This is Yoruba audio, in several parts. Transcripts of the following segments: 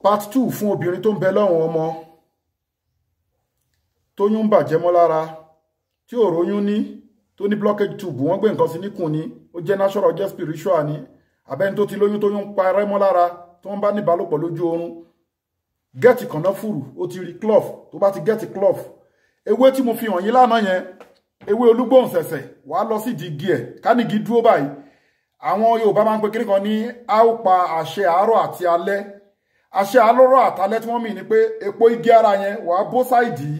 Part 2 fún obìnrin tó ń bẹ lọ́hùn ọmọ tóyún ń bàjẹ́ mọ́ lára tí ò róyún ní tó ní blockage tube wọ́n gbé nǹkan sí níkùn ni ó jẹ́ natural ó jẹ́ spiritual ni àbẹ́ni tó ti lóyún tóyún ń parẹ́ mọ́ lára tó ń bá ní ìbálòpọ̀ lójú oorun gẹ́ẹ̀tì kànáfùrù ó ti rí clove tó bá ti gẹ́ẹ̀tì clove ewé tí mo fi hàn yín lánàá yẹn ewé olúgbòhùnsẹ̀sẹ̀ wàá lọ sí ìdí igi ẹ̀ kánìgì dúró báyìí àwọn Yorùbá máa ń pe kíní kan ní a ó pa àṣẹ àárọ̀ àti alẹ́ àṣẹ àárọ̀ àtalẹ́ tí wọ́n mì ní pé epo igi ara yẹn wàá bó sáìdì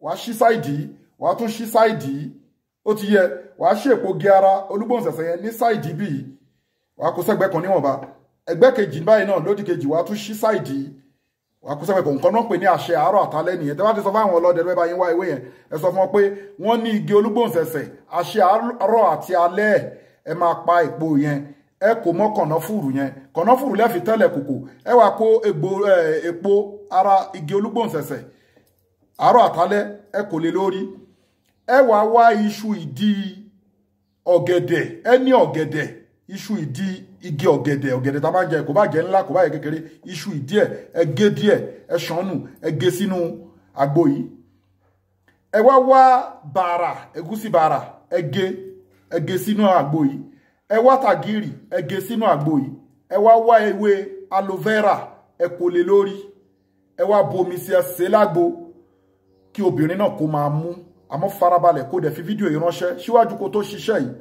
wàá ṣí sáìdì wàá tún ṣí sáìdì ó ti yẹ wàá ṣí èpo igi ara olúgbòhùnsẹ̀sẹ̀ yẹn ní sáìdì bíi wàá kó sẹ́gbẹ́ kan níwọ̀nba ẹgbẹ́ kejì báyìí náà lódì kejì wàá tún ṣí sáìdì wàá kó sẹ́gbẹ́ kan nǹkan náà pè ní àṣẹ àárọ̀ àtalẹ́ nìyẹn tẹ́ bá ti sọ fún àwọn ọlọ́dẹ lọ́wọ́ bá yín wá ewé yẹn ẹ sọ fún wọn pé wọ́n ní igi olúgbòhùnsẹ̀sẹ̀ àṣẹ àárọ̀ àti alẹ́ ẹ máa pa èpo yẹn ẹ kò mọ́ kànáfùrù yẹn kànáfùrù lẹ́fi tẹ́lẹ̀ kòkò ẹ wàá kó epo ara igi olúgbòhùnsẹ̀sẹ̀ àárọ̀ àtálẹ́ ẹ kò lè lórí ẹ wàá wá iṣu ìdí ọ̀gẹ̀dẹ̀ ẹ ní ọ̀gẹ̀dẹ̀ iṣu ìdí igi ọ̀gẹ̀dẹ̀ ọ̀gẹ̀dẹ̀ tá a bá ń jẹ kò bá jẹ ńlá kò bá jẹ kékeré iṣu ìdí ẹ ẹ gé díẹ̀ ẹ ṣànù ẹ gé sínú àgbo yìí ẹ wá wá bàrà ẹ̀gúsí bàrà ẹ gé ẹ gé sínú àgbo yìí ẹ wá tàgìrì ẹ gé sínú àgbo yìí ẹ wá wá ewé aloe vera ẹ kò lè lórí ẹ wá bomi sí ẹ sè lágbo kí obìnrin náà kó máa mú àmọ́ farabalẹ̀ kó dẹ̀ fi fídíò yìí ránṣẹ́ síwájú kó tó ṣiṣẹ́ yìí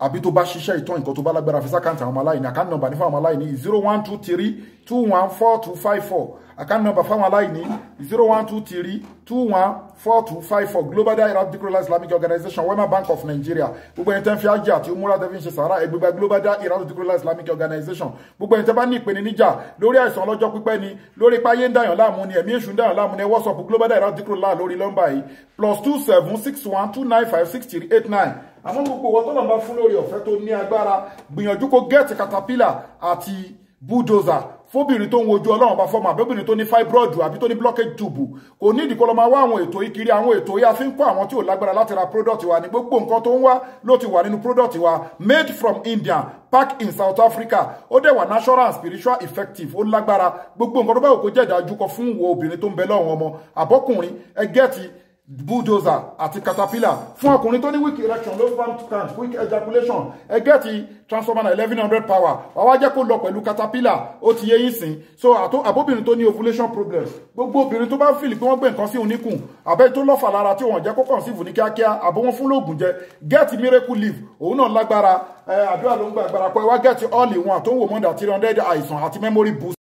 àbí tó bá ṣiṣẹ́ ìtàn nǹkan tó bá lágbára fi sákàǹtì àwọn ọmọ aláìní account number ní fáwọn ọmọ aláìní 0123214254 account number fáwọn aláìní 0123214254 Global Dahiratu Dhikrlahi Islamic Organization Wema Bank of Nigeria gbogbo ẹni tẹ́ ń fi ájì àti umura tẹ́ fi ń ṣe sàárà ẹgbẹgbẹ Global Dahiratu Dhikrlahi Islamic Organization gbogbo ẹni tẹ́ bá ní ìpèníjà lórí àìsàn ọlọ́jọ́ pípẹ́ ni lórí páyé ń dàyàn láàmú ni ẹ̀mí èṣù ń dàyàn láàmú ni ẹ WhatsApp Global Dahiratu Dhikrlahi lórí nọ́mbà yìí +2761295638 àmọ́ gbogbo wọn tọ́lọ̀ bá fún lórí ọ̀fẹ́ tó ní agbára gbìyànjú kó gẹ́ẹ̀tì caterpillar àti bulldozer fóbìnrin tó ń wojú ọlọ́run bá fọ́mọ àbẹ́bìnrin tó ní fibroid àbí tó ní blockage tube kò ní ìdíkọ́ lọ máa wá àwọn ètò ìkiri àwọn ètò yìí a fi ń kọ́ àwọn tí ò lágbára láti ra product wa ní gbogbo nǹkan tó ń wá ló ti wà nínú product wa made from India pack in South Africa ó dẹ̀ wà natural and spiritual effective ó lágbára gbogbo nǹkan tó bá wò kó jẹ́ ìdájú kọ fún wo obìnrin tó ń bẹ lọ́wọ́ ọmọ àbọ́kùnrin ẹ gẹ́ẹ̀tì bulldozer àti caterpillar fún ọkùnrin tó ní weak erection low sperm count quick ejaculation ẹ gẹ́ẹ̀tì transformer 1100 power wàá wá jẹ́ kó lọ pẹ̀lú caterpillar ó ti yé yín sìn so àbóbìnrin tó ní ovulation problems gbogbo obìnrin tó bá fìlì pé wọ́n gbé nǹkan sí oníkùn àbẹ́ tó lọ́fà lára tí wọ́n jẹ́ kó conceive ní kíákíá àbó wọn fún lóògùn jẹ gẹ́ẹ̀tì miracle leaf òun náà lágbára àdúrà ló ń gba agbára pé wá gẹ́ẹ̀tì all in one tó ń wò mọ́ndà 300 àìsàn àti memory boost.